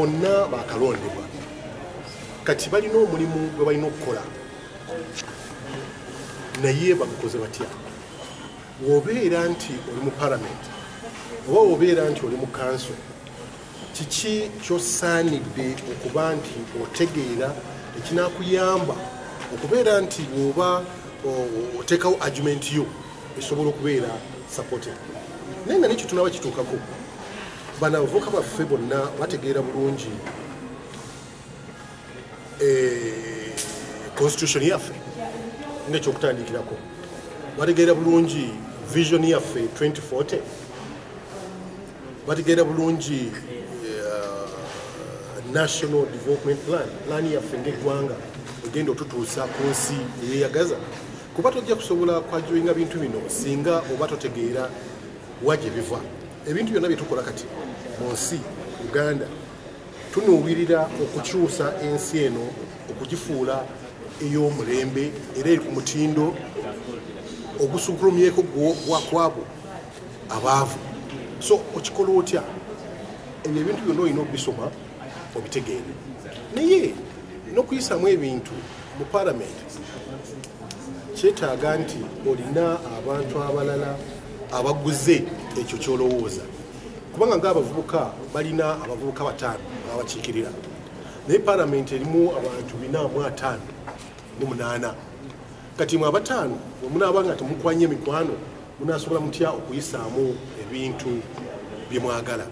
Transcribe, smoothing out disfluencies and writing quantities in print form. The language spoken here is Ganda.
Bonna bakalondebwa, kati balina omulimu gwe balina okukola, naye bagukoze batya? Wobeera nti oli mu palamenti oba wobeera nti oli mu kanso, kiki kyosaanidde okuba nti otegeera ekinakuyamba okubeera nti bw'oba oteekawo argument yo esobola okubeera supported? Naye nga nekyo tunaba kituukako, bano abavubuka baffe bonna bategeera bulungi constitution yaffe ngaekyokutandikirako? Bategeera bulungi vision yaffe 2040? Bategeera bulungi national development plan, plan yaffe ngaeggwanga egenda otutuusa ku nsi eyeyagaza? Kuba tojja kusobola kwajoyinga bintu bino singa oba totegeera wa gye biva. Ebintu byonna byetukola kati mu nsi Uganda, tunuubirira okukyusa ensi eno okugifuula ey'omulembe era eri ku mutindo ogusukulumyeko kwabo abaavu. So okikola otya ebyo ebintu byonna? Olina okubisoma obitegeere. Naye n'okuyisaamu ebintu mu palamenti kyetaaga nti olina abantu abalala abaguze ekyo kyolowooza, kubanga ngaabavubuka balina abavubuka bataano ababakiikirira, naye palamenti erimu abantu 458. Kati mwe abataano bwe munaaba nga temukwanye emikwano, munasobola mutya okuyisaamu ebintu bye mwagala?